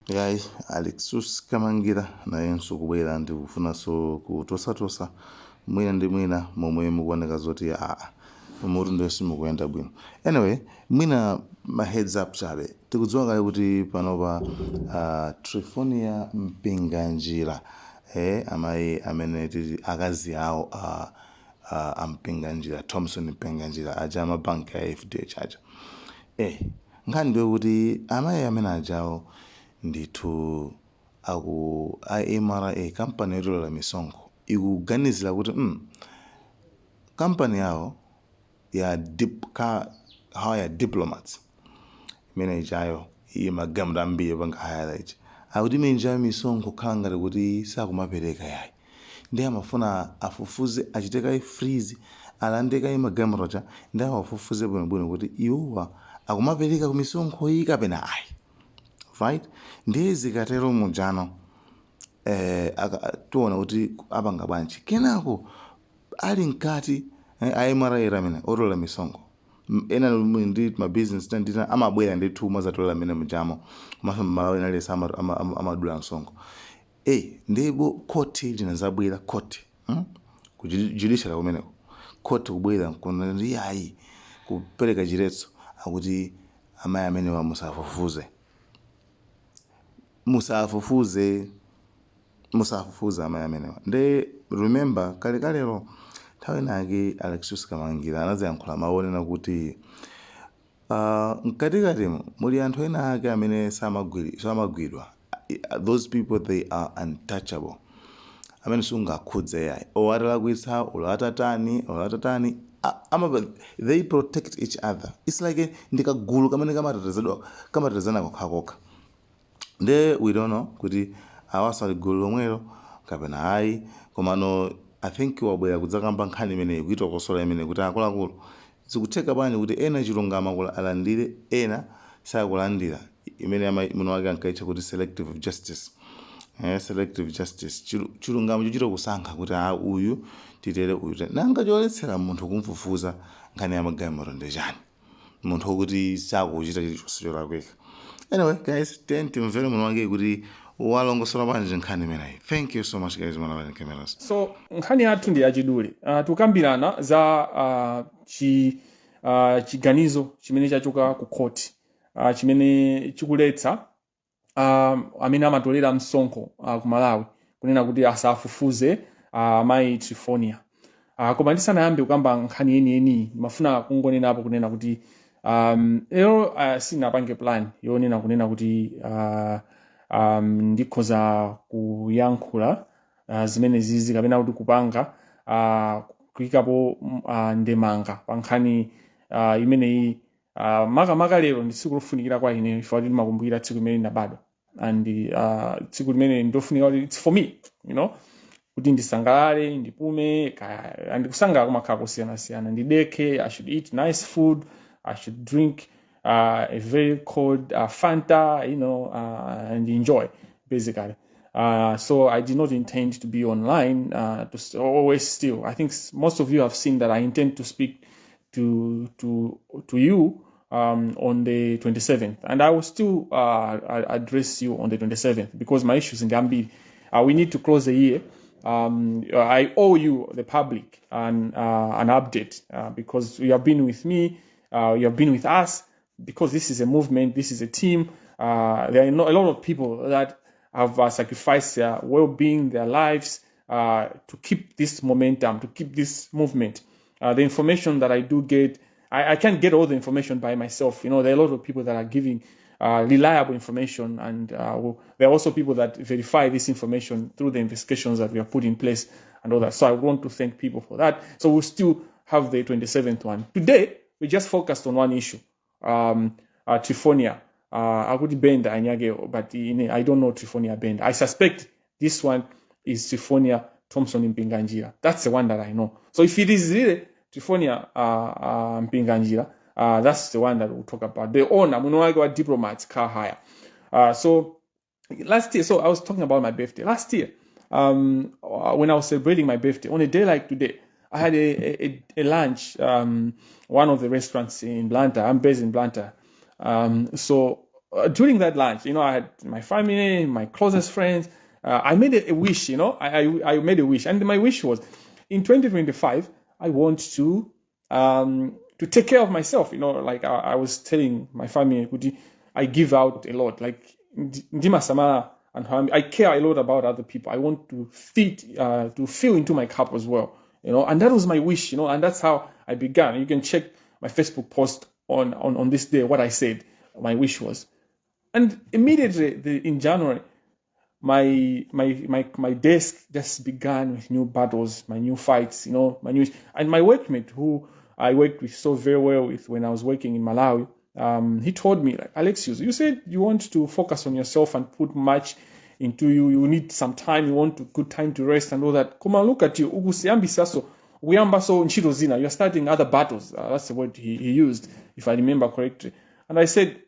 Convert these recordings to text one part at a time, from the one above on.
Yayi, Alexius Kamangira nayenso kubwera ndi kufunanso kutosatosa mwina ndi mwina momwe mukuoneka zoti aa, mutu ndiye simukuyenda bwino. Anyway, mwina ma heads up chabe, tikudziwa kale kuti panopa Trifonia Mpinganjira, amayi amene tili akazi awo aMpinganjira, Thomson Mpinganjira aja amabanki a FDH aja, nkhani ndiyo kuti amayi amene ajawo ndithu aku a MRA, kampani yotolera misonkho, ikuganizira kuti kampani yawo ya dip, car hire Diplomats imene ichayo imagamula ambiri panga hire ichi, akuti imene ichayo misonkho khala ngati kuti sakumapereka yayi. Ndi amafuna afufuze, achite kayi freeze, alande kayi magalimoto, ndi awafufuze bwinobwino kuti iwowa akumapereka ku misonkho iyi kapena ayi, right? Ndiye zikatero mujano tiona kuti apanga bwanji. Kenako ali mkati a MRA amene otola misonkho, ena ndi mabizinesi ndina amabwera ndithu mazatola amene mujamo, komanso Mmalawi nalesa amadula msonkho. Ndipo khoti linazabwera, khoti, Ku judiciary kumeneko, khoti kubwera nkuna ndi ayi kupereka chiletso, akuti amayi amenewa musafufuze, musafufuze, musafufuze amayi amenewa. Nde remember kalekalero nthawi inake Alexius Kamangira anaziyankhula mawu onena kuti mkatikatimo muli anthu ena ake amene samagwidwa. Those people, they are untouchable, amene sungakhudze yayi, o atalakwitsa, olo atatani, olo atatani, they protect each other. It's like ndikagulu kamene kamatetezedwa, kamatetezana kokhakokha. Nde we don't know kuti awaso ali gulu lomwelo kapena ayi, komano I think wabwera kudzakamba nkhani imeneyi, kuitokosola imeneyi, kuti akuluakulu, zikutheka bwanji kuti ena chilungamo alandire, ena sakulandira, imene mwini wake ankaitcha kuti selective justice, selective justice, chilungamo chochita kusankha kuti a uyu titere, uyu titere. Nanga choletsera munthu kumfufuza nkhani ya magalimoto ndi chani, munthu wokuti sakuchita chilichonse cholakwika? Anyway guys, tiyeni timvere mwini wake kuti walongosola bwanji nkhani imeneyi. Thank you so much guys, Malawi Cameras. So nkhani yathu ndi yachidule. Tikukambirana za chiganizo chimene chachoka ku court chimene chikuletsa amene amatolera msonkho ku Malawi kunena kuti asafufuze mayi Trifonia. Koma ndisanayambe kukamba nkhani yeniyeni, ndimafuna kungonenapo kunena kuti lero sinapange plan yonena kunena kuti ndikhoza kuyankhula zimene zizi kapena kuti kupanga kuyikapo ndemanga pa nkhani imeneyi. Makamaka lero ndi tsiku lofunikira kwa ine chifukwa kuti ndimakumbukira tsiku limene ndinabadwa, and tsiku limene ndofunika kuti it's for me kuti ndisangalale, ndipume and kusangalala kumakhala kosiyanasiyana, ndidekhe. I should eat nice food, I should drink a very cold Fanta and enjoy basically. So I did not intend to be online to always still. I think most of you have seen that I intend to speak to you on the 27th, and I will still address you on the 27th because my issues in Gambia, we need to close the year. I owe you, the public, an update because you have been with me, you have been with us, because this is a movement, this is a team. There are a lot of people that have sacrificed their well-being, their lives, to keep this momentum, to keep this movement. The information that I do get, I can't get all the information by myself. There are a lot of people that are giving reliable information, and there are also people that verify this information through the investigations that we have put in place and all that. So I want to thank people for that. So we'll still have the 27th one. Today, we just focused on one issue, Trifonia. Akuti Benda anyageo, but I don't know Trifonia Benda. I suspect this one is Trifonia Thompson Mpinganjira. That's the one that I know. So if it is really Trifonia Mpinganjira, that's the one that we'll talk about. The owner, mwini wake wa Diplomats Car Hire. So last year, so I was talking about my birthday. Last year, when I was celebrating my birthday, on a day like today, I had a lunch, one of the restaurants in Blantyre. I'm based in Blantyre. So During that lunch, I had my family, my closest friends. I made a wish. I made a wish. And my wish was in 2025, I want to take care of myself. Like I was telling my family, kuti I give out a lot. Like ndimasamala and I care a lot about other people. I want to fill into my cup as well. And that was my wish. And that's how I began. You can check my Facebook post on this day, what I said my wish was. And immediately in January, my desk just began with new battles, my new fights, my new and my workmate who I worked with so very well with when I was working in Malawi. He told me, like, "Alexius, you said you want to focus on yourself and put much into you. You need some time. You want to, good time to rest and all that. Come on, look at you. Ukuyambisaso, ukuyambaso ntchito zina. You're starting other battles." That's the word he used, if I remember correctly. And I said,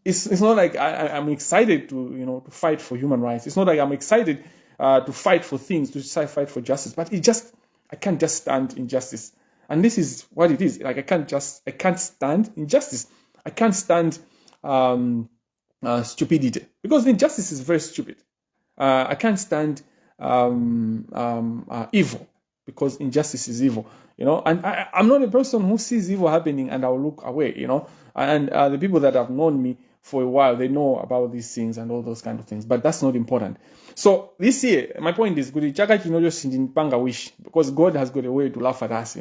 it's not like I'm excited to you know to fight for human rights. It's not like I'm excited to fight for things, to fight for justice. But it just I can't just stand injustice. And this is what it is. Like I can't stand injustice. I can't stand stupidity because injustice is very stupid. I can't stand evil because injustice is evil. And I'm not a person who sees evil happening and I'll look away. And the people that have known me for a while, they know about these things and all those kind of things. But that's not important. So this year, my point is, kuti chaka chino sindipanga wish because God has got a way to laugh at us.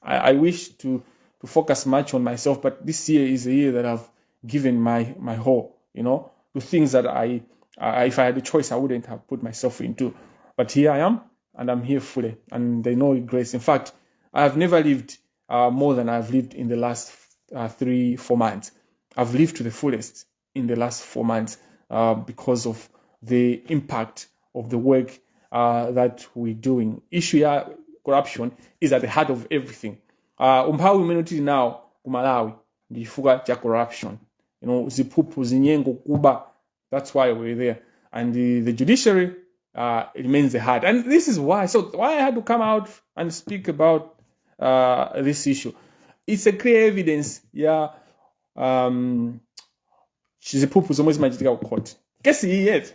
I wish to focus much on myself, but this year is a year that I've given my whole, to things that I if I had a choice, I wouldn't have put myself into. But here I am, and I'm here fully, and they know grace. In fact, I have never lived more than I've lived in the last 3, 4 months. I've lived to the fullest in the last 4 months because of the impact of the work that we're doing. Issue ya corruption is at the heart of everything. Umphawi umene tili nawo ku Malawi ndi chifukwa cha corruption. Ziphuphu, zinyengo, kuba. That's why we're there. And the judiciary remains the heart. And this is why. So why I had to come out and speak about this issue. It's a clear evidence, yeah, ziphuphu zomwe zimachitika ku court. Kesi iyi yet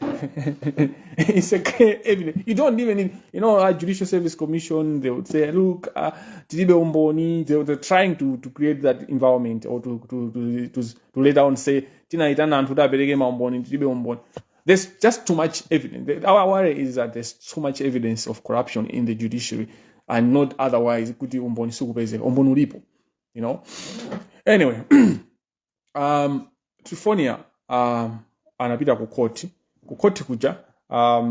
it's a clear evidence. You don't even need, our Judicial Service Commission, they would say, "Look, tilibe umboni." They're trying to create that environment or to later on say, "Tinaitana anthu kuti apereke maumboni, tilibe umboni." There's just too much evidence. Our worry is that there's too much evidence of corruption in the judiciary and not otherwise kuti umboni sukupezeka. Umboni ulipo. Anyway, Trifonia anapita ku court. Ku court kuja,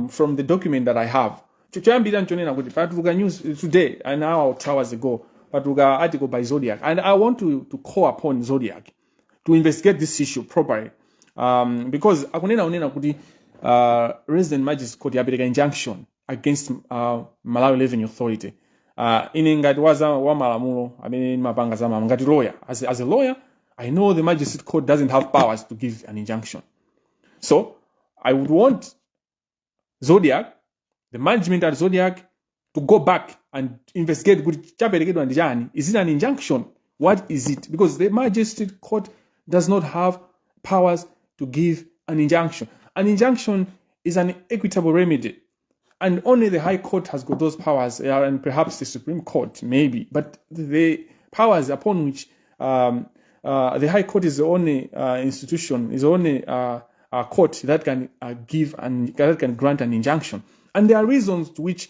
from the document that I have, choyambira nchonena kuti patuluka news today, an hour or 2 hours ago, patuluka article by Zodiak, and I want to call upon Zodiak to investigate this issue properly, because akunena unena kuti Resident Magistrate Court yapereka injunction against Malawi Revenue Authority. Ine ngati waza wa malamulo amene ndimapanga za malamulo ngati lawyer, as a lawyer, I know the magistrate court doesn't have powers to give an injunction. So I would want Zodiak, the management at Zodiak, to go back and investigate kuti chaperekedwa ndi chani. Is it an injunction? What is it? Because the magistrate court does not have powers to give an injunction. An injunction is an equitable remedy, and only the High Court has got those powers, and perhaps the Supreme Court maybe. But the powers upon which the High Court is the only institution, is the only court that can give and that can grant an injunction, and there are reasons to which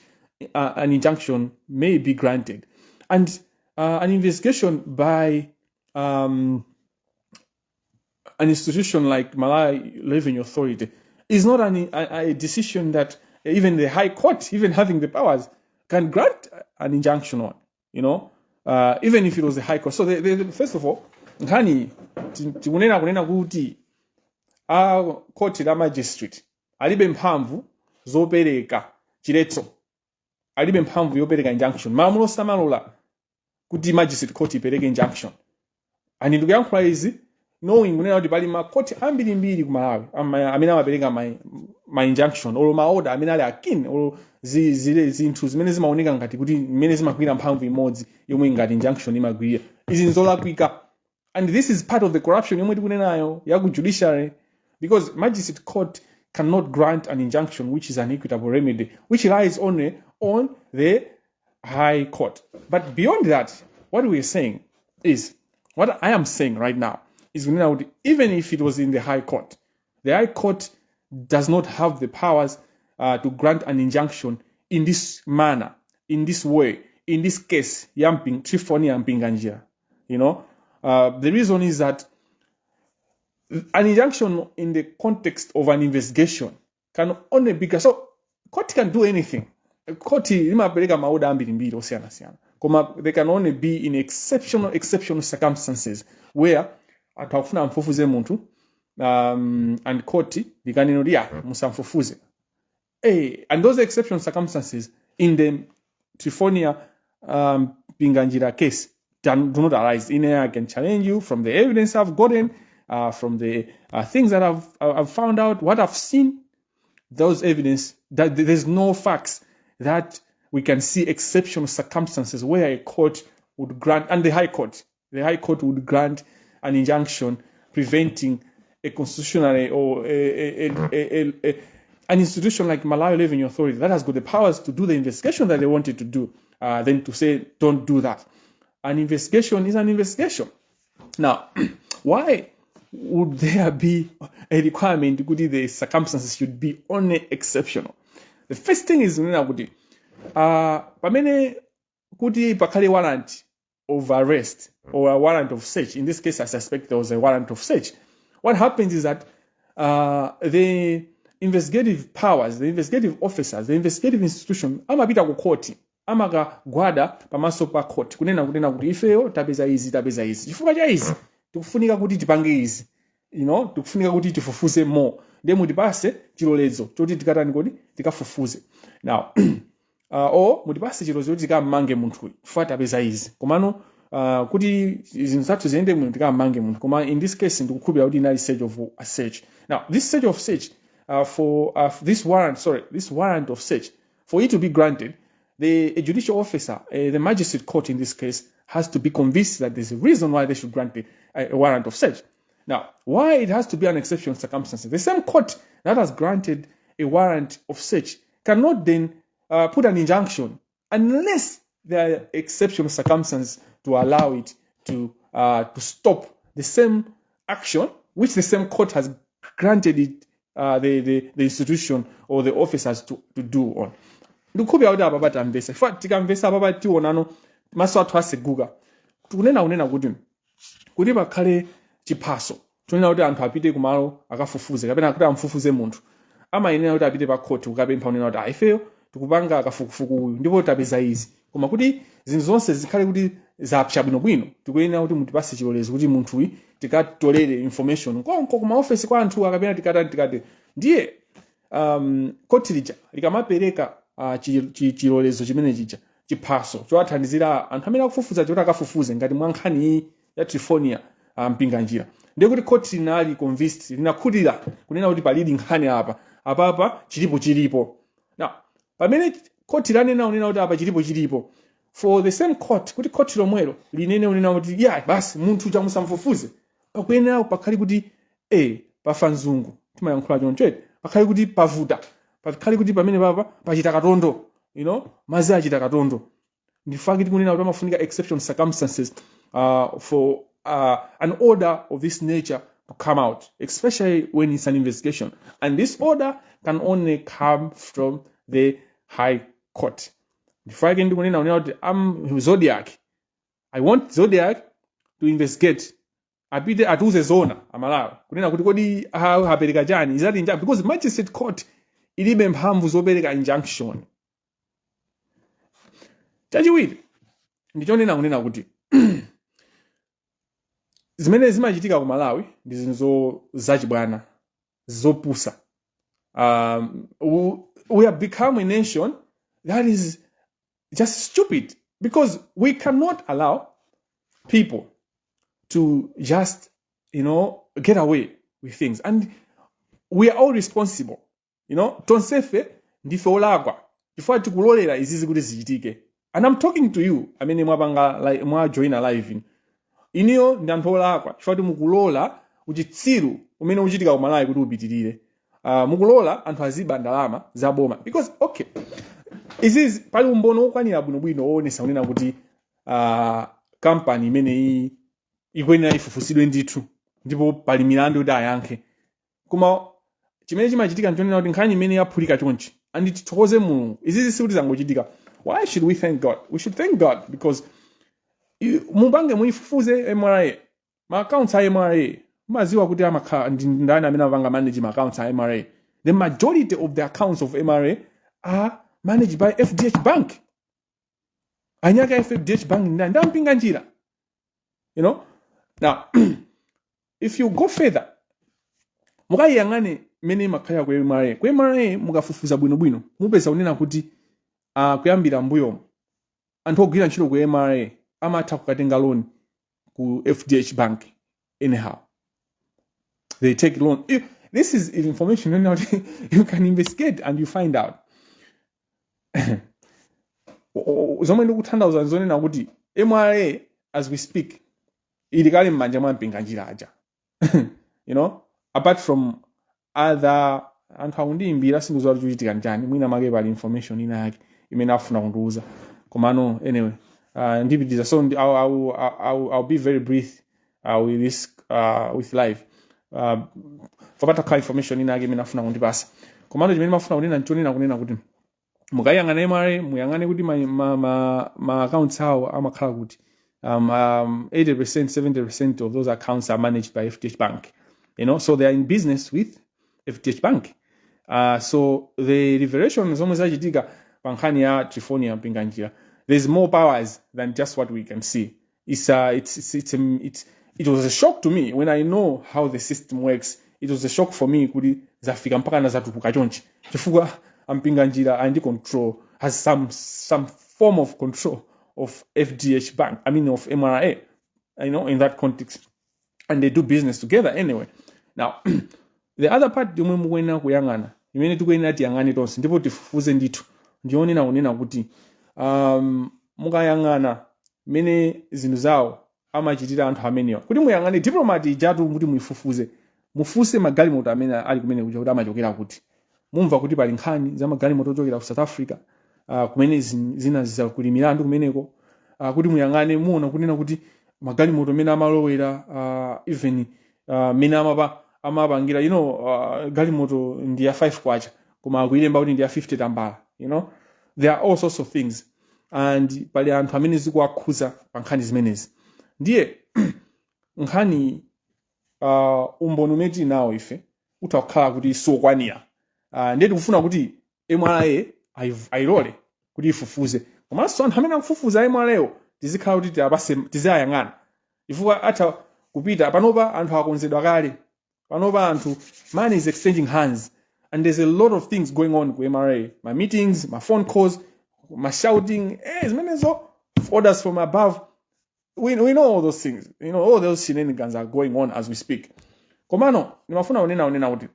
an injunction may be granted, and an investigation by an institution like Malawi Revenue Authority is not a decision that even the High Court, even having the powers, can grant an injunction on, even if it was the High Court. So, first of all, nkhani tikunena kunena kuti a court la magistrate alibe mphamvu zopereka chiletso, alibe mphamvu yopereka injunction. Malamulo samalola kuti magistrate court ipereke injunction. And ndikuyankhula izi knowing kunena kuti pali makoti ambirimbiri ku Malawi amene amapereka ma injunction olo ma order amene ali akin olo zinthu zimene zimaoneka ngati kuti mmene zimagwira mphamvu imodzi yomwe ngati injunction imagwira. Izi nzolakwika. And this is part of the corruption yomwe tikunenayo ya ku judiciary, because magistrate court cannot grant an injunction, which is an equitable remedy which lies only on the High Court. But beyond that, what we are saying is, what I am saying right now is kunena kuti even if it was in the High Court, the High Court does not have the powers to grant an injunction in this manner, in this way, in this case ya Triphonia Mpinganjira. The reason is that an injunction in the context of an investigation can only be, so court can do anything. Court limapereka ma order ambirimbiri osiyanasiyana, koma they can only be in exceptional circumstances where anthu akufuna amfufuze munthu and court likanena kuti ya, musamfufuze. Hey, and those exceptional circumstances in the Triphonia Mpinganjira case do not arise. In here, I can challenge you from the evidence I've gotten, from the things that I've found out, what I've seen, those evidence that there's no facts that we can see exceptional circumstances where a court would grant, and the High Court would grant an injunction preventing a constitutionally or an institution like Malawi Revenue Authority that has got the powers to do the investigation that they wanted to do, then to say, "Don't do that." An investigation is an investigation. Now, why would there be a requirement kuti the circumstances should be only exceptional? The first thing is kunena kuti pamene kuti pakhale warrant of arrest or a warrant of search, in this case I suspect there was a warrant of search, what happens is that the investigative powers, the investigative officers, the investigative institution amapita ku court, amakagwada pamaso pa court kunena kuti ifeyo tapeza izi, tapeza izi, chifukwa cha izi tikufunika kuti tipange izi, tikufunika kuti tifufuze more, ndiye mutipase chilolezo choti tikatani kodi, tikafufuze. Now, or mutipase chilolezo choti tikammange munthuyu chifukwa tapeza izi, komano kuti zinthu zathu ziyende bwino tikammange munthu. Koma in this case ndikukhulupirira kuti inali search of a search. Now, this search of search, for this warrant, sorry, this warrant of search, for it to be granted, the a judicial officer, the magistrate court in this case, has to be convinced that there's a reason why they should grant a warrant of search. Now, why it has to be an exceptional circumstance? The same court that has granted a warrant of search cannot then put an injunction unless there are exceptional circumstances to allow it to stop the same action which the same court has granted it, the institution or the officers to do on. Ndikukhulupirira kuti apa patamvesa, chifukwa tikamvesa apa tionano maso athu aseguka. Tikunena kunena kuti pakhale chiphaso chonena kuti anthu apite kumalo akafufuze kapena kuti amfufuze munthu, amayenera kuti apite pa khoti kukapempha kunena kuti, "Ah, ifeyo tikupanga kafukufuku uyu ndipo tapeza izi, koma kuti zinthu zonse zikhale kuti zapsa bwinobwino, tikuyenera kuti mutipase chilolezo kuti munthuyu tikatolere information konko kuma ofesi kwa anthu akapena tikatani tikati." Ndiye khoti lija likamapereka chilolezo chimene chija, chiphaso chowathandizira anthu amene akufufuza choti akafufuze ngati mwa nkhani iyi ya Triphonia Mpinganjira, ndiye kuti khoti linali convinced, linakhutira kunena kuti palidi nkhani apa, apapa chilipo chilipo. Now, pamene khoti lanena kunena kuti apa chilipo chilipo, for the same court kuti khoti lomwelo linene kunena kuti ya basi, munthu chamusamfufuze, pakuyenera pakhale kuti pafa mzungu, timayankhula choncho, pakhale kuti pavuta, pakhale kuti pamene papa pachita katondo, madzi achita katondo. Ndifake tikunena kuti pamafunika exceptional circumstances for an order of this nature to come out, especially when it's an investigation, and this order can only come from the High Court. Ndifake ndikunena kunena kuti am Zodiak, I want Zodiak to investigate, apite atiuze zona Amalawi kunena kuti kodi apereka chani, izati njani, because magistrate court ilibe mphamvu zopereka injunction. Chachiwiri ndichonena kunena kuti zimene zimachitika ku Malawi ndi zinthu zachibwana, zopusa. We have become a nation that is just stupid because we cannot allow people to just get away with things, and we are all responsible. Tonsefe ndife olakwa chifukwa tikulolera izizi kuti zichitike. And I'm talking to you amene mwapanga mwajoina live ino. Iniyo ndi anthu olakwa chifukwa kuti mukulola uchitsiru umene uchitika ku Malawi kuti upitirire. Mukulola anthu aziba ndalama za boma because, okay, izizi pali umboni wokwanira bwinobwino woonesa kunena kuti kampani imeneyi ikuyenera ifufusidwe ndithu, ndipo pali milandu yoti ayankhe. Koma chimene chimachitika nchonena kuti nkhani imene yaphulika chonchi, and tithokoze Mulungu, izizi sikuti zangochitika. Why should we thank God? We should thank God because mupange muifufuze MRA, ma accounts a MRA, mumaziwa kuti amakhala ndi ndani amene amapanga manage ma accounts a MRA. The majority of the accounts of MRA are managed by FDH Bank. Anyaka FDH Bank ndani? Ndi a Mpinganjira. Now, if you go further, mukayiyang'ane mmene imakhalira ku MRA. Ku MRA mukafufuza bwinobwino, mupeza kunena kuti kuyambira mbuyomo anthu ogwira ntchito ku MRA amatha kukatenga loan ku FDH Bank. Anyhow they take loan. This is information you can investigate and you find out. Zomwe ndikutanthauza nzonena kuti MRA as we speak ili kale m'manja mwa Mpinganjira aja, apart from other anthu akundiyimbira, sindidziwa kuti chikuchitika njani. Mwina make pali information ina yake imene afuna kundiuza. Komano anyway, ndipitiza. So I'll be very brief with this with live papatakhala information ina yake imene afuna kundipasa. Komano chimene mafuna kunena nchonena kunena kuti mukayang'ana MRA, muyang'ane kuti ma accounts awo amakhala kuti 80%, 70% of those accounts are managed by FDH Bank, so they are in business with FDH Bank. So the revelation zomwe zachitika pa nkhani ya Trifonia Mpinganjira, there's more powers than just what we can see. It's, it's, it's, um, it's, it was a shock to me when I know how the system works. It was a shock for me kuti zafika mpaka na zatukuka chonchi, chifukwa a Mpinganjira ali ndi control, has some form of control of FDH Bank, I mean of MRA, in that context, and they do business together anyway. Now, the other part yomwe mukuyenera kuyang'ana, imene tikuyenera tiyang'ane tonse ndipo tifufuze ndithu, ndionena kunena kuti mukayang'ana mmene zinthu zawo amachitira anthu amenewa, kuti muyang'ane Diplomat ijatu, kuti muifufuze, mufunse magalimoto amene ali kumene kuja kuti amachokera kuti. Mumva kuti pali nkhani za magalimoto ochokera ku South Africa, kumene zina zizakuli milandu kumeneko. Kuti muyang'ane, muona kunena kuti magalimoto amene amalowera, even mmene amapangira, galimoto ndi ya 5 kwacha koma akuilemba kuti ndi ya 50 tambala. There are all sorts of things, and pali anthu amene zikuwakhuza pa nkhani zimenezi. Ndiye nkhani, umboni umene tili nawo ife utha kukhala kuti siwokwanira. Ndiye tikufuna kuti MRA ayilole kuti ifufuze, komanso anthu amene akufufuza MRA tizikhala kuti tiapase, tiziyayang'ana, chifukwa atha kupita. Panopa anthu akonzedwa kale. Panopa anthu, money is exchanging hands and there's a lot of things going on ku MRA, ma meetings, ma phone calls, ma shouting, zimenezo, orders from above. We know all those things. All those shenanigans are going on as we speak. Komano ndimafuna unena kuti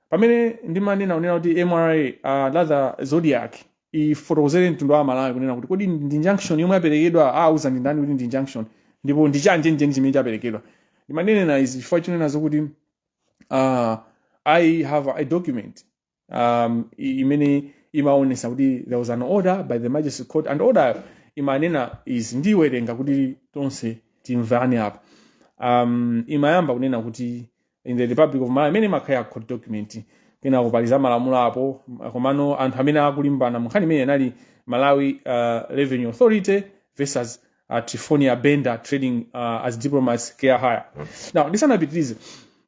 pamene ndimanena unena kuti MRA, rather Zodiac, ifotokozere mtundu wa Malawi kunena kuti kodi ndi injunction yomwe yaperekedwa, auza ndi ndani kuti ndi injunction, ndipo ndi chani chenicheni chimene chaperekedwa. Ndimanenera izi chifukwa chonena zokuti I have a document imene imaonesa kuti there was an order by the magistrate court, and order imanena izi, ndiwerenga kuti tonse timvane apa. Imayamba kunena kuti in the Republic of Malawi, imene imakhala court document, kenako pali za malamulo apo. Komano anthu amene akulimbana munkhani imene anali Malawi Revenue Authority versus Trifonia Bender trading as Diplomats Care Hire. Now, ndisanapitirize,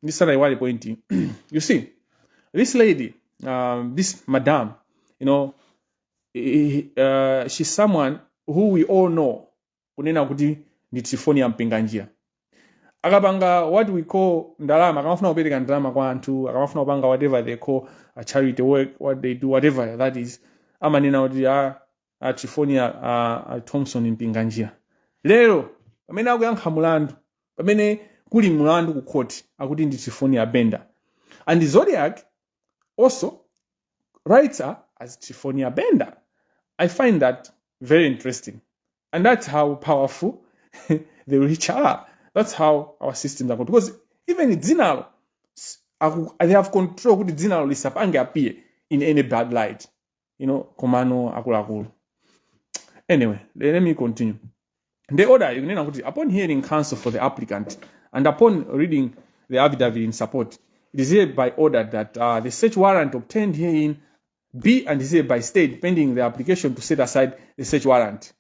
ndisanayiwale point, you see this lady, this madam, she's someone who we all know kunena kuti ndi Trifonia Mpinganjira. Akapanga what we call ndalama, akamafuna kupereka ndalama kwa anthu, akamafuna kupanga whatever they call a charity work, what they do, whatever that is, amanena kuti a Trifonia a Thompson Mpinganjira. Lero pamene akuyankha mulandu, pamene kuli mulandu ku court, akuti ndi Trifonia Bender, and Zodiac also writes her as Trifonia Bender. I find that very interesting, and that's how powerful the rich are. That's how our systems are going, because even dzinalo they have control kuti dzinalo lisapange appear in any bad light. Komano akuluakulu, anyway, let me continue. The order ikunena kuti, upon hearing counsel for the applicant and upon reading the affidavit in support, it is hereby ordered that the search warrant obtained herein be and is hereby stayed pending the application to set aside the search warrant.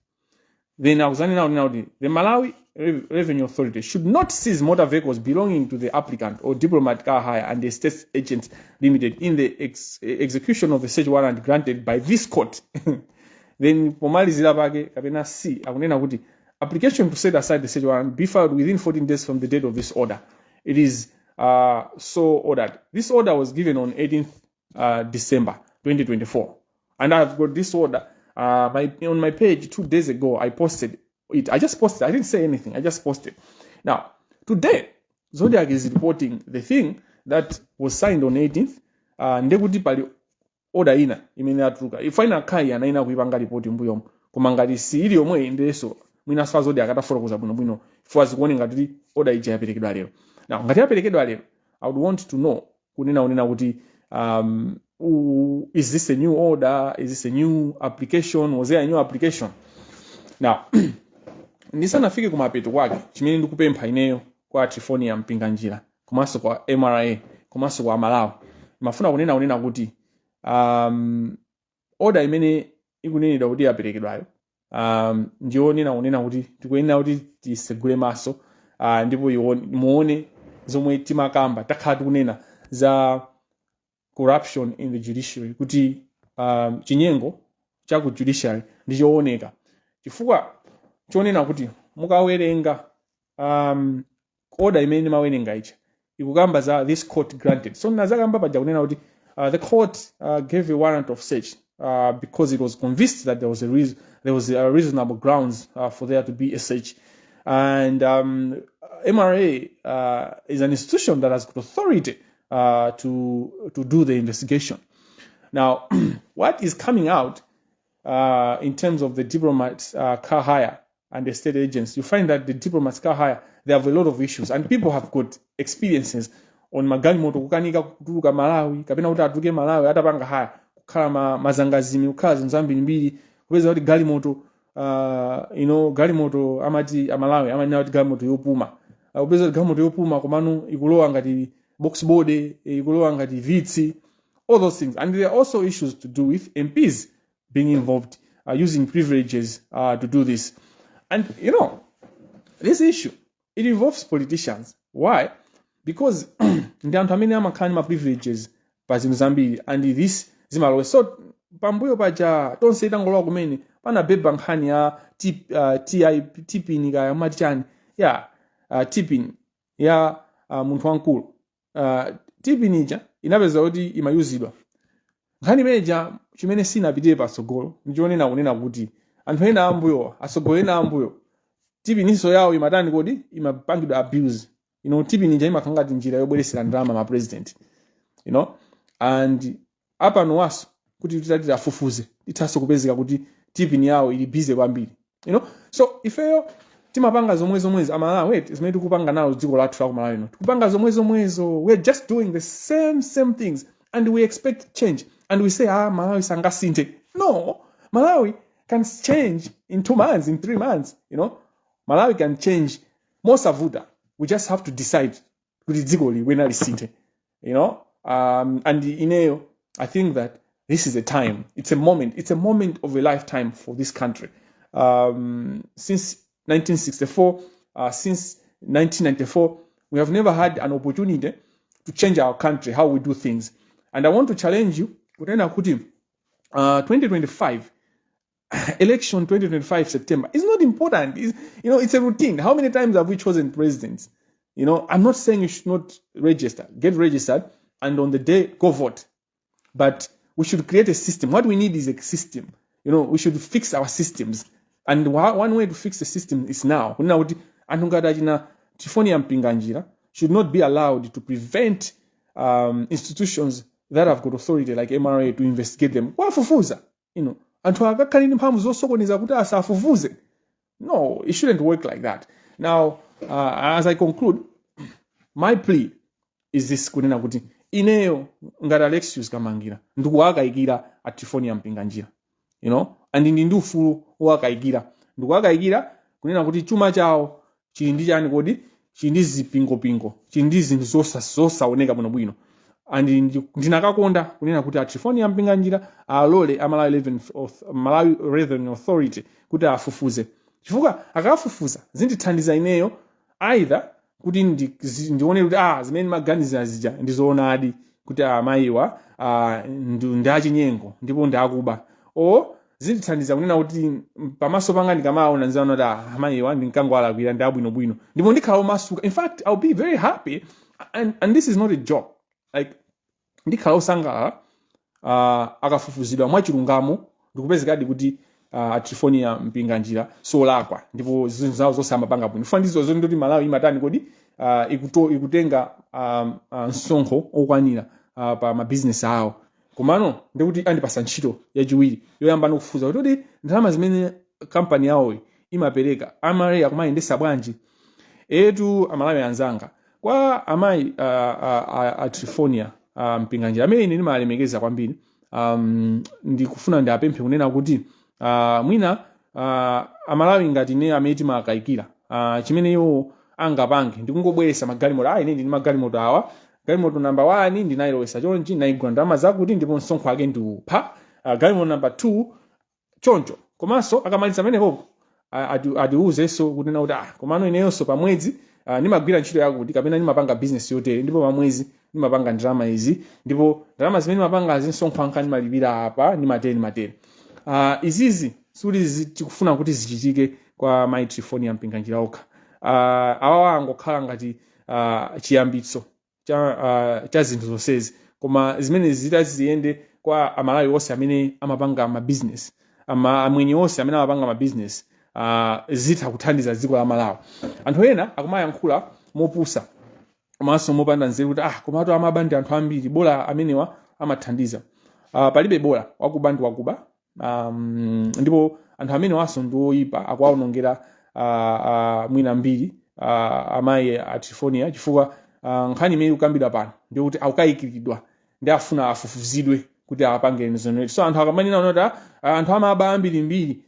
Then akuzanena kunena kuti the Malawi Revenue Authority should not seize motor vehicles belonging to the applicant or Diplomat Car Hire and the Estate Agents Limited in the execution of the search warrant granted by this court. Then pomalizira pake, kapena C, akunena kuti application to set aside the search warrant be filed within 14 days from the date of this order. It is so ordered. This order was given on 18th December 2024, and I've got this order on my page. 2 days ago I posted it. I just posted. I didn't say anything. I just posted. Now today Zodiak is reporting the thing that was signed on 18th. Ndekuti pali order ina imene yatuluka. Ifaina khai anaina kuipanga ripoti mbuyomo, koma ngati si ili yomwe ndeso mwinaso a Zodiak atafotokoza bwinobwino, chifukwa zikuoneka ngati order ija yaperekedwa lero. Now ngati yaperekedwa lero, I would want to know kunena kuti is this a new order? Is this a new application? Was there a new application? Now, ndisanafike kumapeto kwake, chimene ndikupempha ineyo kwa Trifonia Mpinganjira, komanso kwa MRA, komanso kwa Malawi, mafuna kunena kuti order imene ikunenedwa kuti yaperekedwayo ndionena kunena kuti tikuyenera kuti tisegule maso ndipo muone zomwe timakamba, takhala tikunena za corruption in the judiciary, kuti chinyengo cha ku judiciary ndi chooneka, chifukwa chonena kuti mukawerenga order imene mawerenga icha, ikukamba za this court granted. So nazakamba paja kunena kuti the court gave a warrant of search because it was convinced that there was a reasonable grounds for there to be a search, and MRA is an institution that has got authority to do the investigation. Now, what is coming out in terms of the Diplomats Car Hire and the state agents, you find that the Diplomats Car Hire, they have a lot of issues, and people have got experiences on magalimoto kukanika kutuluka Malawi, kapena kuti atuluke Malawi atapanga hire, kukhala mazangazimi, kukhala zinthu zambirimbiri, kupeza kuti galimoto galimoto amati amalawi amanena kuti galimoto yopuma, kupeza kuti galimoto yopuma komano ikulowa ngati box body, ikulowa ngati Vitz, all those things. And there are also issues to do with MPs being involved, using privileges to do this. And this issue, it involves politicians. Why? Because ndi anthu amene amakhala ndi ma privileges pa zinthu zambiri, and this zimalowe. So pambuyo paja tonse itangolowa kumene, panabeba nkhani ya TI, TPIN, kaya mati chani ya TPIN ya munthu wamkulu. TPIN ija inapeza kuti imayuzidwa. Nkhani imeneja, chimene sinapitire patsogolo ndichonena kunena kuti anthu ena ambuyo, atsogoleri ena ambuyo, TPIN-inso yawo imatani kodi? Imapangidwa abuse. TPIN ija imakhala ngati njira yobweresera ndalama ma president, and apanowaso kuti titati tiafufuze, ithanso kupezeka kuti TPIN yawo ili busy kwambiri. So ifeyo timapanga zomwe zomwezo, Amalawi, zimene tikupanga nawo dziko lathu la kumalawi ino, tikupanga zomwe zomwezo. We're just doing the same same things and we expect change, and we say, "Ah, Malawi sangasinthe." No, Malawi can change in 2 months, in 3 months. Malawi can change mosavuta. We just have to decide kuti dziko liwena lisinthe. And ineyo I think that this is a time, it's a moment, it's a moment of a lifetime for this country. Since 1964, since 1994, we have never had an opportunity to change our country, how we do things. And I want to challenge you kunena kuti 2025 election, 2025 September is not important. It's a routine. How many times have we chosen presidents? I'm not saying you should not register. Get registered and on the day go vote. But we should create a system. What we need is a system. We should fix our systems. And one way to fix the system is now. Kunena kuti anthu ngati achina Trifonia Mpinganjira should not be allowed to prevent institutions that have got authority like MRA to investigate them. Wafufuza. Anthu akakhale ndi mphamvu zosokoneza kuti asafufuze. No, it shouldn't work like that. Now, As I conclude, my plea is this, kunena kuti ineyo ngati Alexius Kamangira ndikuwakayikira a Trifonia Mpinganjira and ndi ufulu wowakayikira. Ndikuwakayikira kunena kuti chuma chawo chili ndi chani kodi? Chili ndi zipingopingo, chili ndi zinthu zosaoneka bwinobwino. And ndinakakonda kunena kuti a Trifonia Mpinganjira alole a Malawi Revenue Authority kuti afufuze, chifukwa akafufuza zindithandiza ineyo either kuti ndione kuti zimene maganizira zija ndizoonadi, kuti amayiwa ndi achinyengo ndipo ndi akuba, or zindithandiza kunena kuti pamaso panga ndikamaona ndizaona kuti amayiwa ndinkangowalakwira, ndi abwinobwino, ndipo ndikhala omasuka. In fact, I'll be very happy, and this is not a joke, like ndikhala osangalala akafufuzidwa mwachilungamo ndikupezekadi kuti Trifonia Mpinganjira solakwa ndipo zinthu zawo zonse amapanga bwino. Funa ndizo ndoti Malawi imatani kodi? Ikutenga msonkho okwanira pa mabizinesi awo. Komano ndikuti andipasa ntchito yachiwiri yoyamba ndikufufuza kuti ndalama zimene kampani yawoyi imapereka, MRA akumayendesa bwanji? Etu, Amalawi anzanga, kwa amayi a Trifonia Mpinganjira amene ine ndimalemekeza kwambiri, ndikufuna ndiapemphe kunena kuti mwina Amalawi ngati ine amene timakayikira, chimene iwo angapange ndikungobweresa magalimoto. Ine ndini magalimoto awa, galimoto number 1 ndinayilowesa chonchi, ndinayigula ndalama zakuti, ndipo msonkho wake ndiupha, galimoto number 2 choncho. Komanso akamaliza pamenepopo atiuzenso kunena kuti komano ineyonso pamwezi ndimagwira ntchito yakuti kapena ndimapanga business yotere, ndipo pamwezi ndimapanga ndalama izi, ndipo ndalama zimene ndimapangazi msonkho wanga ndimalipira apa, ndimatere, ndimatere. Izizi sikuti tikufuna kuti zichitike kwa mayi Trifonia Mpinganjira okha. Awawa angokhala ngati chiyambitso cha zinthu zonsezi, koma zimene zitaziyende kwa Amalawi onse amene amapanga mabusiness, amwenye onse amene amapanga mabusiness, zitha kuthandiza dziko la Malawi. Anthu ena akumayankhula mopusa komanso mopanda nzeru kuti komatu amaba ndi anthu ambiri, bola amenewa amathandiza. Palibe bola, wakuba ndi wakuba, ndipo anthu amenewanso ndi oyipa, akuwaonongera mwina mbiri amayi a Trifonia, chifukwa nkhani imene ikukambidwa pano ndikuti akukayikiridwa ndi afuna afufuzidwe kuti apange exonerate. So anthu akamanena kuti anthu amaba ambirimbiri,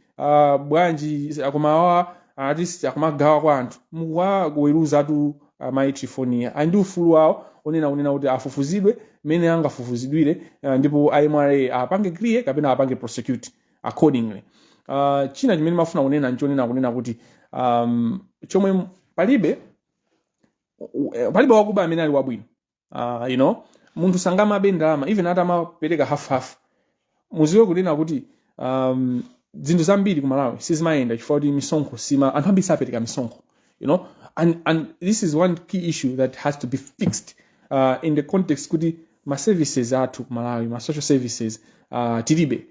bwanji koma awa at least akumagawa kwa anthu, mukuwaweruzatu amayi Trifonia. Ali ndi ufulu wawo onena kunena kuti afufuzidwe mmene angafufuzidwire, ndipo MRA apange clear kapena apange prosecute accordingly. China chimene mafuna kunena nchonena kunena kuti chomwe palibe wakuba amene ali wabwino. Munthu sangamabe ndalama even atamapereka half half. Muziwe kunena kuti zinthu zambiri ku Malawi sizimayenda chifukwa kuti misonkho sima, anthu ambiri sapereka misonkho, and this is one key issue that has to be fixed in the context kuti ma services athu ku Malawi, ma social services tilibe,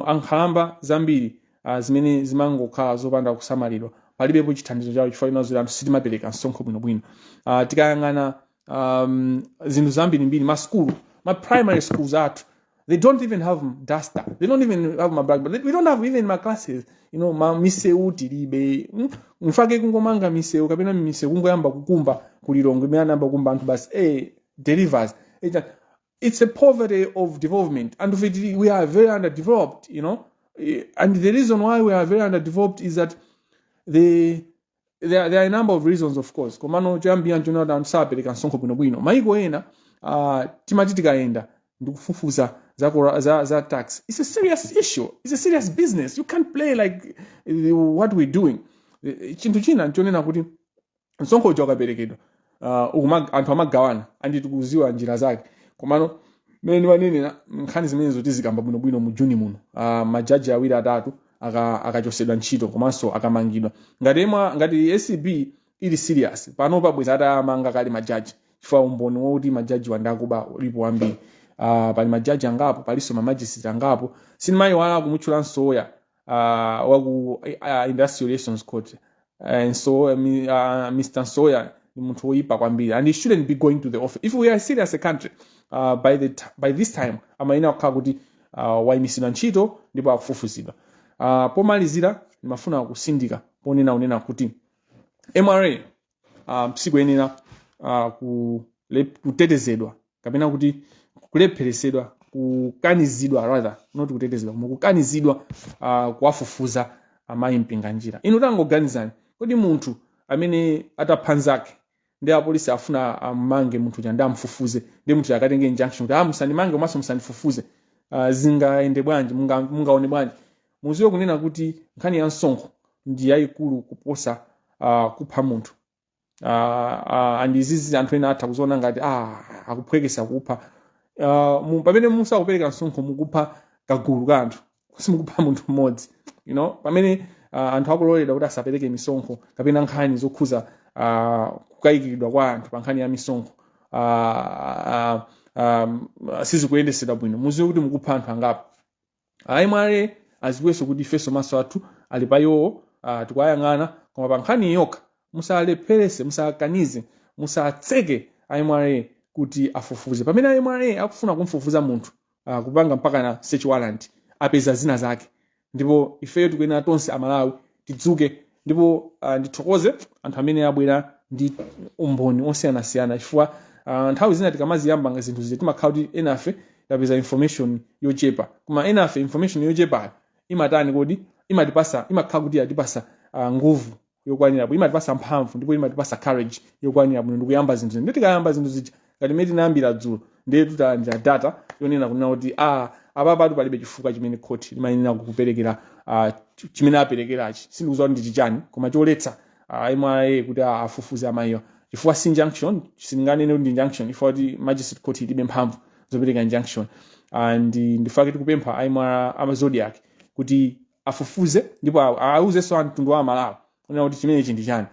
ankhalamba zambiri zimene zimangokhala zopanda kusamalidwa, palibepo chithandizo chawo chifukwa inazo anthu sitimapereka msonkho bwinobwino. Tikayang'ana zinthu zambirimbiri, masukulu, ma primary schools athu, they don't even have duster, they don't even have ma blackboard, we don't have even ma classes. Ma misewu tilibe. Mfake kungomanga misewu kapena misewu kungoyamba kukumba kulilongwe imene anayamba kukumba anthu basi, delivers. It's a poverty of development and we are very underdeveloped. And the reason why we are very underdeveloped is that there are a number of reasons, of course, komano choyambira nchonena kuti anthu sapereka msonkho bwinobwino. Maiko ena timati tikayenda ndikufufuza za tax, it's a serious issue, it's a serious business. You can't play like what we're doing. Chinthu china nchonena kuti msonkho uja ukaperekedwa, anthu amagawana, andi tikuziwa njira zake. Komano mmene ndimanenera, nkhani zimenezo tizikamba bwinobwino mu Juni muno, majaji awiri atatu akachosedwa ntchito komanso akamangidwa. Ngati ACB ili serious, pano pabweza atamanga kale majaji, chifukwa umboni wokuti majaji wandakuba ulipo wambiri. Pali majaji angapo, palinso ma magistrate angapo. Sindimayiwala kumutchula Nsoya waku Industrial Relations Court. So Mr. Nsoya ni munthu woyipa kwambiri and he shouldn't be going to the office. If we are serious a country, by this time amayenera kukhala kuti wayimisidwa ntchito ndipo akufufuzidwa. Pomalizira ndimafuna kusindika ponena unena kuti MRA sikuyenera kutetezedwa kapena kuti kulepheresedwa, kukanizidwa rather, not kutetezedwa koma kukanizidwa kuwafufuza amayi Mpinganjira. Inu tangoganizani, kodi munthu amene atapha nzake ndi apolisi afuna ammange munthu uja ndi amfufuze, ndi munthu akatenge injunction kuti, "Ah, musandimange komanso musandifufuze," zingayende bwanji? Mungaone bwanji? Muziwe kunena kuti nkhani ya msonkho ndi yayikulu kuposa kupha munthu. And izizi anthu ena atha kuziona ngati akuphwekesa kupha. Pamene musakupereka msonkho, mukupha kagulu ka anthu, simukupha munthu mmodzi. Pamene anthu akuloledwa kuti asapereke misonkho kapena nkhani zokhuza kukayikiridwa kwa anthu pa nkhani ya misonkho sizikuyendesedwa bwino, muziwe kuti mukupha anthu angapo. A MRA aziwenso kuti ifenso maso athu ali pa iwowo, tikuwayang'ana. Koma pa nkhani yokha, musalepherese, musakanize, musatseke a MRA kuti afufuze. Pamene a MRA akufuna kumfufuza munthu, kupanga mpaka na search warrant, apeza zina zake. Ndipo ifeyo tikuyenera tonse Amalawi tidzuke. Ndipo ndithokoze anthu amene abwera ndi umboni osiyanasiyana, chifukwa nthawi zina tikamaziyamba zinthu zija timakhala kuti enafe tapeza information yochepa, koma enafe information yochepayo imatani kodi? Imatipasa, imakhala kuti yatipasa nguvu yokwanira, imatipasa mphamvu ndipo imatipasa courage yokwanira bwino ndikuyamba zinthu zija. Ndi tikayamba zinthu zija ngati mmene tinayambira dzulo, ndiye tutalandira data yonena kunena kuti apapatu palibe chifukwa chimene khoti limayenera kuperekera chimene aperekerachi. Sindikudziwa kuti ndi chichani, koma choletsa MRA kuti afufuze amayiwa, chifukwa si injunction. Sindinganene kuti ndi injunction chifukwa kuti magistrate court ilibe mphamvu zopereka injunction. And ndifake tikupempha MRA, ama Zodiac, kuti afufuze ndipo auzenso amtundu wa Amalawi kunena kuti chimenechi ndi chani.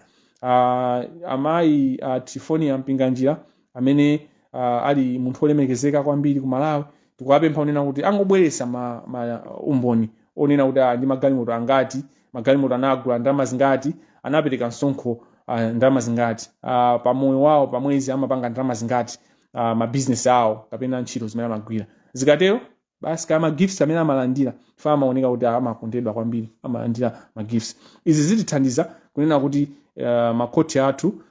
Amayi Trifonia Mpinganjira amene ali munthu wolemekezeka kwambiri ku Malawi, tikuwapempha kunena kuti angobweresa ma umboni onena kuti ndi magalimoto angati, magalimoto anagula ndalama zingati, anapereka msonkho ndalama zingati, pamoyo wawo pamwezi amapanga ndalama zingati, mabizinesi awo kapena ntchito zimene amagwira. Zikatero basi, kama gifts amene amalandira, fa amaoneka kuti amakondedwa kwambiri, amalandira ma gifts. Izi zitithandiza kunena kuti makhoti athu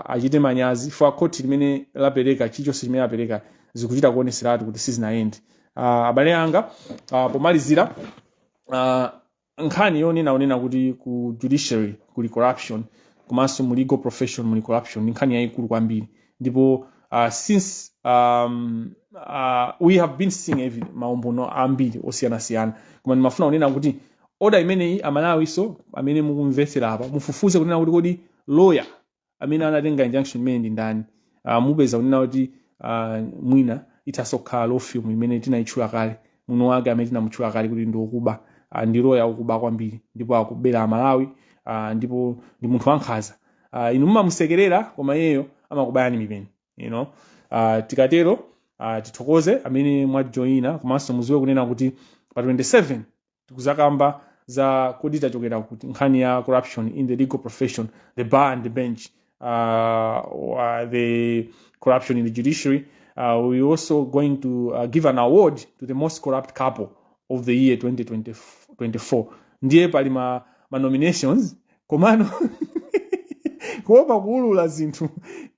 achite manyazi, fa khoti limene lapereka chilichonse chimene apereka zikuchita kuoneseratu kuti sizinayende. Abale anga, pomalizira, nkhani yonena onena kuti ku judiciary kuli corruption komanso mu legal profession muli corruption ndi nkhani yayikulu kwambiri. Ndipo since we have been seeing maumboni ambiri osiyanasiyana, koma ndimafuna kunena kuti order imeneyi, Amalawiso amene mukumvetsera apa, mufufuze kunena kuti kodi lawyer amene anatenga injunction imene ndi ndani? Mupeza kunena kuti mwina itasokhala law firm imene tinayitchula kale, muno wake amene tinamutchula kale kuti ndi wokuba, ndi lawyer wokuba kwambiri ndipo akubera Amalawi, ndipo ndi munthu wankhanza. Inu mumamusekerera koma iyeyo amakubayani mipeni. Tikatero tithokoze amene mwajoyina, komanso muziwe kunena kuti pa 27 tikuzakamba za kodi tachokera kuti, nkhani ya corruption in the legal profession, the bar and the bench, the corruption in the judiciary. We also going to give an award to the most corrupt couple of the year 2024. Ndiye pali ma nominations, komano kuopa kuulula zinthu,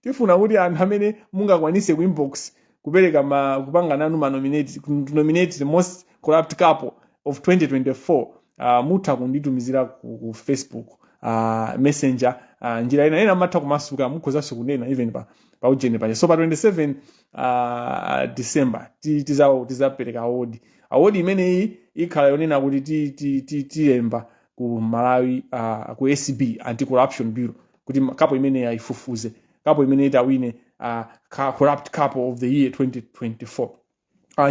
tifuna kuti anthu amene mungakwanise ku inbox kupereka kupanga nanu ma nominate, to nominate the most corrupt couple of 2024, mutha kunditumizira ku Facebook Messenger, njira ina ena matha kumasuka, mukhozanso kunena even pa ujeni paja. So pa 27 December tizapereka award. Award imeneyi ikhala yonena kuti tilemba ku Malawi, ku ACB, Anti Corruption Bureau, kuti couple imeneyi ayifufuze, couple imene itawine corrupt couple of the year 2024.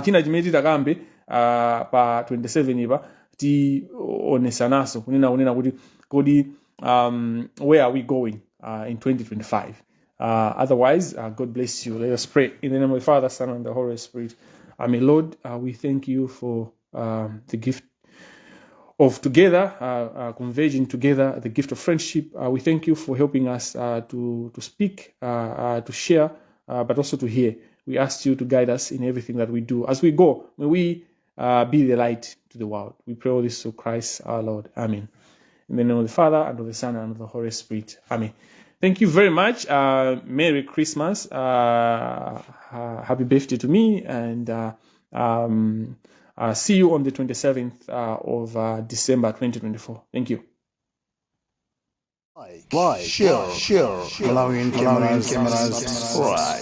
China chimene titakambe pa 27 ipa, tionesanaso kunena kuti kodi where are we going in 2025? Otherwise, God bless you. Let us pray. In the name of the Father, Son and the Holy Spirit, amen. Lord, we thank you for the gift of together, converging together, the gift of friendship. We thank you for helping us to speak, to share, but also to hear. We ask you to guide us in everything that we do. As we go, may we be the light to the world. We pray all this through Christ our Lord. Amen. In the name of the Father, and of the Son, and of the Holy Spirit. Amen. Thank Thank you very much. Merry Christmas. Happy birthday to me, and see you on the 27th of December 2024. Thank you. Like, share, share, Malawian cameras, subscribe.